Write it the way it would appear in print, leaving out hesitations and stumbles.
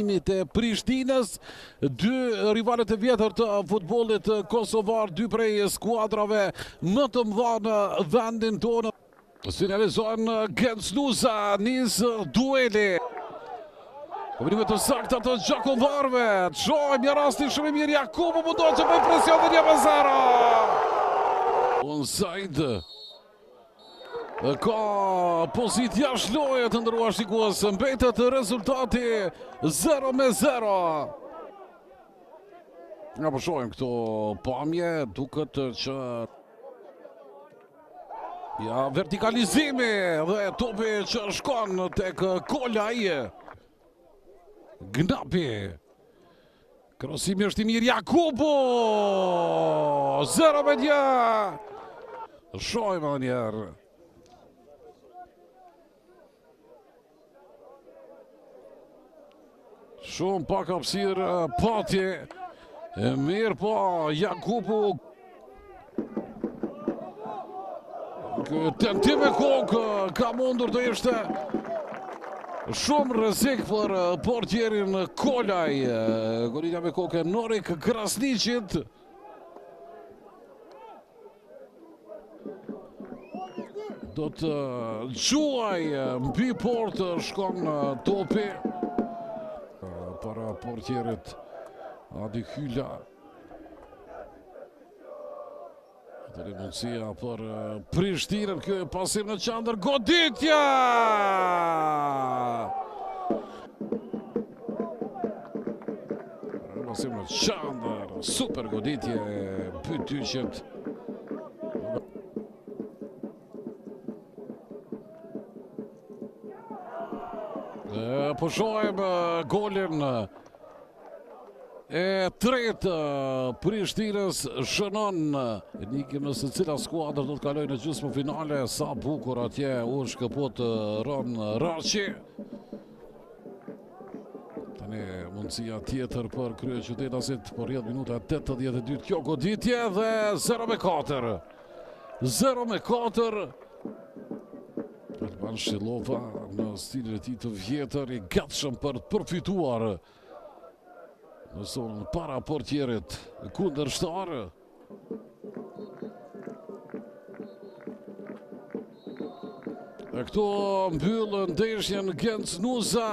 E Prishtinës, dy rivalët e vjetër të futbollit kosovar, dy prej skuadrave më të mëdha në vendin tonë. Sinjalizon Genc Nuza, nis dueli. Kombinime të sakta të gjakovarëve, shohim një rast shumë i mirë, Jakubu mundohet të bëjë presion dhe 1-0. Onside. Ka pozitë jashtë loje të nderuar shikues, mbetet rezultati 0 me 0. Nga po shohim këto pamje, duket që ja vertikalizimi dhe topi që shkon tek Kolaj. Gnapi. Krosimi është i mirë, Jakubu! 0 me 1! Shohim edhe njëherë. Shumë pak hapësirë pati. E mirëpo, Jakubu. Tentim me kokë ka mundur të ishte shumë rrezik për portierin Kolaj. Goditja me kokë e Norik Krasniqit. Do të gjuajë mbi portë shkon topi para portierit Adi Hyla. Atëherë mundësia për Prishtinën, kjo e pasim në qendër, goditja! Pasim në qendër, super goditje, Bytyqit. Po shohim golin e tretë Prishtinës shënon enigmë se cila skuadër do të kalojë në gjysmëfinale sa bukur atje u shkëput Ron Raçi tani mundësia tjetër për kryeqytetasit por rrjedh minuta 82 kjo goditje dhe 0 me 4 0 me 4 Alban Shillova në stilin e tij të vjetër i gatshëm për të përfituar në zonën para portierit kundërshtar. E këtu mbyll ndeshjen Genc Nuza.